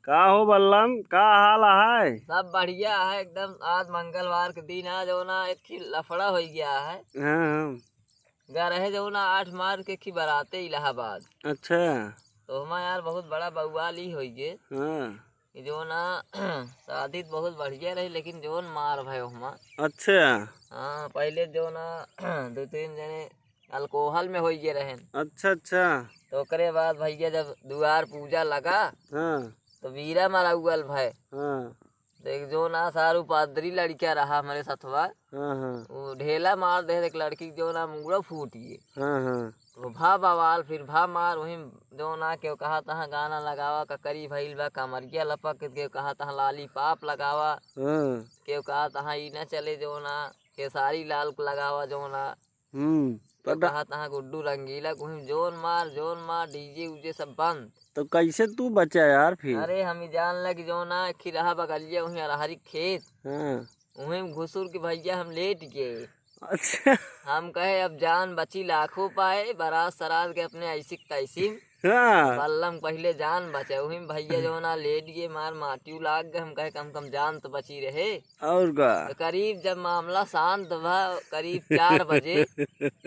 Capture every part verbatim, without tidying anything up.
का हो बल्लम, का हाल है? सब बढ़िया है एकदम। आज मंगलवार के दिन है, जौना एक ठे लफड़ा होइ गया है। हाँ, हाँ। गा रहे जौना आठ मार्च के की बराते इलाहाबाद। अच्छा। तो हमा यार बहुत बड़ा बउआल ई होइ गए। हाँ। कि जौना शादी तो बहुत बढ़िया रही, लेकिन जौन मार भय हमा। अच्छा। हाँ, पहले जौना दो तीन जने अल्कोहल में होइ गए रहेन। अच्छा, अच्छा। तो ओकरे बाद भैया जब दुआर पूजा लगा, हाँ। तो बीरा मरउअल भय। हाँ। तो एक जौना सारू पादरी लड़का रहा हमरे सथवा, हाँ, हाँ। वो ढेला मार दे एक लड़की के जौना मुड़ा फूट गए। हाँ, हाँ। तो भा बवाल, फिर भा मार, वहीं जौना केव कहा तहाँ गाना लगावा, ककरी भइल बा, कमरिया लपक, केव कहा तहाँ लालीपाप लगावा, हाँ। केव कहा तहाँ ई न चले जौना, खेसारी लाल के लगावा जौना। हम्म, केव पता। कहा तहाँ गुड्डू रंगीला, वहीं जौन मार, जौन मार, डीजे उजे सब बंद। तो कैसे तू बचा यार फिर? अरे हम ही जान लग जौना, खिरहा बगलिया, वहीं अरहरी खेत। हाँ। उहें घुसुर के भैया हम लेट गए। अच्छा। हम कहे अब जान बची लाखों पाए, बारात सरात के अपने ऐसी तैसी। हाँ। बल्लम पहले जान बचे, उही में भैया जौना लेट गए, मार माटी लाग गए, हम कहे कम कम जान तो बची रहे। और का? तो करीब जब मामला शांत भा, करीब चार बजे,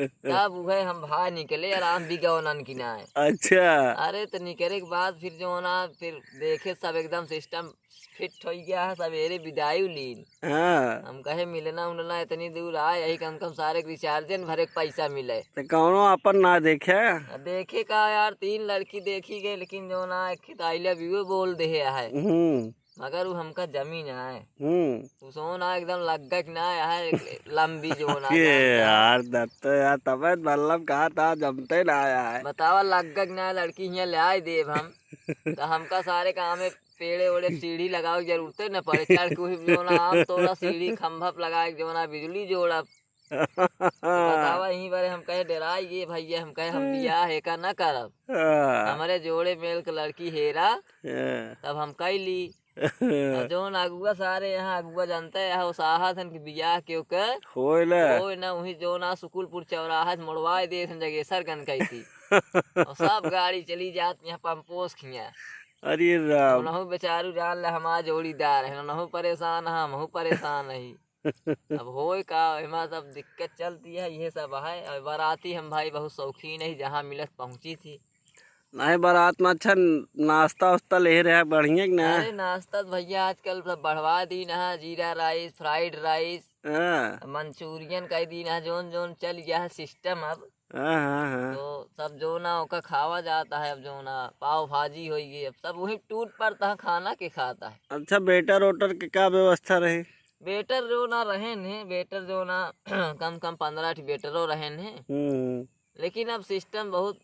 तब उहे हम बाहर निकले आराम बिगौनन की नाय। अच्छा। अरे तो निकले के बाद फिर जौना, फिर देखे सब एकदम सिस्टम फिट होइ गया है, सवेरे बिदाई लीन। हाँ। हम कहे मिलना उलना इतनी दूर आए, यही कम कम सारे के रिचार्जन भरे के पैसा मिले। तो कौनो अपन ना देखे? आ, देखे का यार, तीन लड़की देखी गए, लेकिन जौना एक खित I love you बोल दे है। हम्म। मगर वो हमका जमी ना है। हम्म। वो सोना एकदम लग गए कि ना है, लंबी जौना ये जानता है। यार, दत्तो यार, तबे बल्लम कहा था, जमते ना आया है। बतावा, लग गए कि ना, लड़की हियाँ ले आए देब हम। तो हमका सारे काम में पेड़े ओड़े सीढ़ी लगावे के जरूरते न पड़े, चढ़ के वही जौना आम तोड़ा, सीढ़ी खंभा पे लगाए के जौना बिजली जोड़ब। बतावा, यहीं बारे हम कहे डेराई गए भैया, हम कहे हम बियाह एका न करब। हाँ। हमरे जोड़े मेल के लड़की हेरा, हाँ। तब हम कैली। आ जौन अगुआ सारे यहाँ अगुआ जानते हैं, वो साहत हन कि बियाह केव के होए ना। होए ना, वही जौन आ सुकुलपुर चौराहा से मोड़वाए दे हन जगेसर गन कही थी। और सब गाड़ी चली जात यहाँ पंपोस खिया। अरे राम। उनहु बेचारू जान ले हमार जोड़ीदार है, उनहु परेशान है, हमहू परेशान है। अब होए का, एमा सब दिक्कत चलती है, ये सब है। और बाराती हम भाई बहुत शौकीन है, जहाँ मिलत पहुँची थी। नहीं, बारात में अच्छा नाश्ता उस्ता ले रहे, बढ़िया कि ना? अरे नाश्ता तो भैया आजकल सब बढ़वा दीन है, जीरा राइस, फ्राइड राइस, हाँ। मंचूरियन कह दीन है, जौन जौन चल गया है सिस्टम अब। हाँ, हाँ, हाँ। तो सब जौना ओका खावा जाता है, अब जौना पाव भाजी होई गई, अब सब वही टूट पड़ता है, खाना के खाता है। अच्छा, वेटर ओटर के का व्यवस्था रही? वेटर जौना रहेन है, वेटर जौना कम कम पन्द्रह ठी वेटरो रहेन है। हम्म। लेकिन अब सिस्टम बहुत,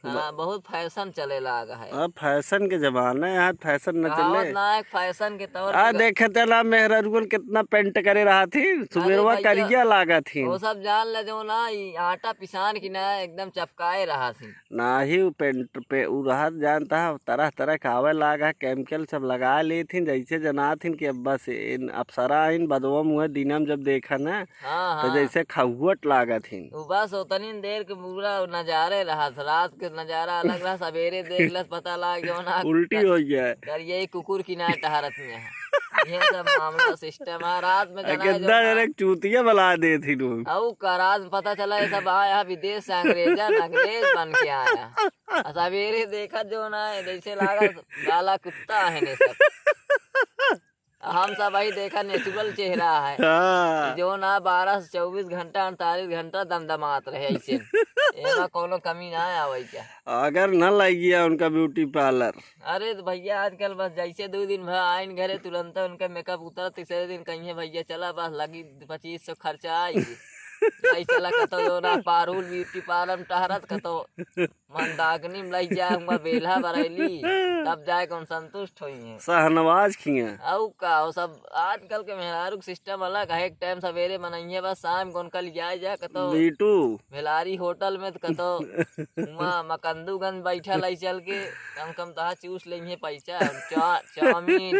ब- हाँ, बहुत फैशन चले लाग है। अब फैशन के जमाना है, आज फैशन न कहावत चले। ना है, फैशन के तौर आ, पे देखे तेला मेहररुअन कितना पेंट करे रहा थी, सुबेरवा भैया, करिया लागा थी। वो सब जान ले जौना, ई आटा पिसान की ना एकदम चपकाए रहा थी। नाही, उ पेंट पे उ रहत जानता है, तरह तरह के आवे लाग है, केमिकल सब लगा ले थी, जैसे जना थी कि अब बस इन अप्सरा इन बदवा मुँह दिनम जब देखा ना, हाँ, तो हाँ। जैसे खहुअट लागत हिन। उ बस ओतनी देर के पूरा नजारे रहत, रात के नजारा अलग रहा, सवेरे देख लस पता लाग जौन आ उल्टी हो गया। करिए कुकुर की ना टहरत में है। ये सब मामला सिस्टम है, रात में आ, जना है कितना जौन आ जने चूतिया बना दे थी लोग। अउ का रात में पता चला ये सब आया है विदेश से, अंग्रेजन, अंग्रेज बन के आया। आ सवेरे देखा जौन आ, जैसे लागा काला कुत्ता है ने सब। हम सब वही देखा नेचुरल चेहरा है। हाँ। जौन आ बारह से चउबीस घंटा, अड़तालीस घंटा दमदमात रहे ऐसे। एमा कौनो कमी ना आवे क्या? अगर न लगिया उनका ब्यूटी पार्लर। अरे तो भैया आजकल बस जैसे दो दिन भर आइन घरे तुरंत उनका मेकअप उतरा, तीसरे दिन कहिए भैया चला बस लगी पच्चीस सौ खर्चा आई। भाई चला कतो जौन आ पारुल ब्यूटी पार्लर में टहरत कतो मंदाकिनी में लई जाए हुआ बेल्हा बरैली, तब जाए कौन संतुष्ट होई हैं। शाहनवाज खिया। अउ का, वो सब आजकल के मेहरारू के सिस्टम अलग है। एक टाइम सवेरे मनइहे बस, शाम को उनका लियाए जा कतो बीटू। भेलारी होटल में तो कतो हुआ मकंदूगंज बैठा लाई चल के, कम कम तहा चूस लेंगे पैसा। चा-, चाउमीन,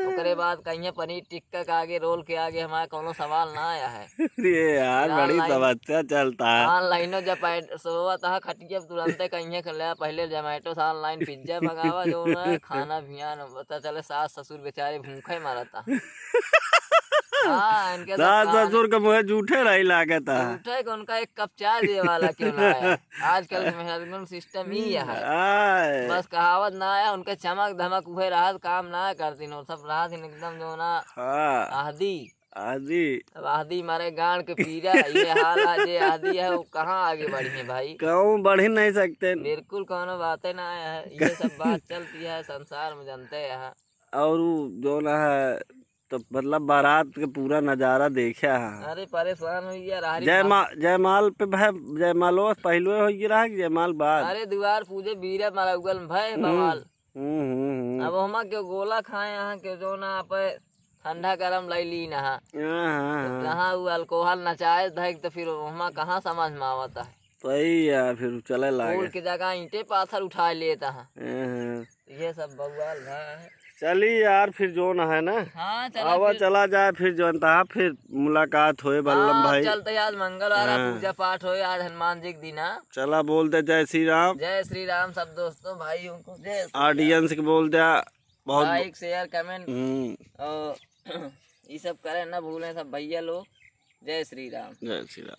ओकरे बाद कहिए पनीर टिक्का के आगे, रोल के आगे हमारा कौनो सवाल ना आया है। अरे यार, राम बड़ी समस्या चलता है। ऑनलाइनो जब सोवत हा खटिया पे, तुरंते कहिए कर ले, पहले जोमेटो से ऑनलाइन पिज्जा मंगावा, जो ना खाना भियान, पता चले सास ससुर बेचारे भूखे मरता। हाँ, इनके सब सास कहानी ससुर के मुँहे जूठे रही लागत है। जूठे के उनका एक कप चाय दे वाला क्यों ना आया? आजकल के मेहरारू सिस्टम ही है। आय। बस कहावत ना आया, उनके चमक धमक उहे रहत, काम ना करतीन, और सब रहत एकदम जो ना हाँ। आदि। आदि। अब आदि मारे गांड के पीरा, ये हाल है, जे आदि है, वो कहाँ आगे बढ़ी है भाई? कहूँ बढ़ ही नहीं सकते। बिल्कुल कोनो बातें ना है, ये सब बात चलती है संसार में, जानते हैं। और उ जो ना है, तो मतलब बारात के पूरा नजारा देखे है। अरे परेशान हो गया, राहरी जयमा-, जयमाल पे भाई, जयमालो पहलुए हो गया रहा कि जयमाल बाद? अरे दुआर पूजे बीरा मारा उगल में भाई हम्म, बवाल। हम्म, हम्म, हम्म। अब हमा के गोला खाए यहाँ के जो ना आप ठंडा गरम लाई ली ना। हाँ, हाँ, तो हाँ। जहाँ वो अल्कोहल नचाए धैक तो फिर हमा कहाँ समझ में आवता है? सही है, फिर चले लागे। फूल के जगह ईंटे पाथर उठा लेता है। हाँ, हाँ। ये सब बवाल है। चली यार, फिर जो ना है ना, हाँ, चला आवा फिर। चला जाए, फिर जो ना, फिर मुलाकात होए बल्लम हाँ, भाई। चलते आज मंगलवार है, हाँ। पूजा पाठ होए, आज हनुमान जी के दिन है। चला बोल दे जय श्री राम। जय श्री राम सब दोस्तों भाइयों को, जय श्री राम। Audience के बोल दे बहुत। Like, share, comment हम्म। और ये सब करें ना भूलें सब भैया लोग। जय श्री राम। जय श्री राम।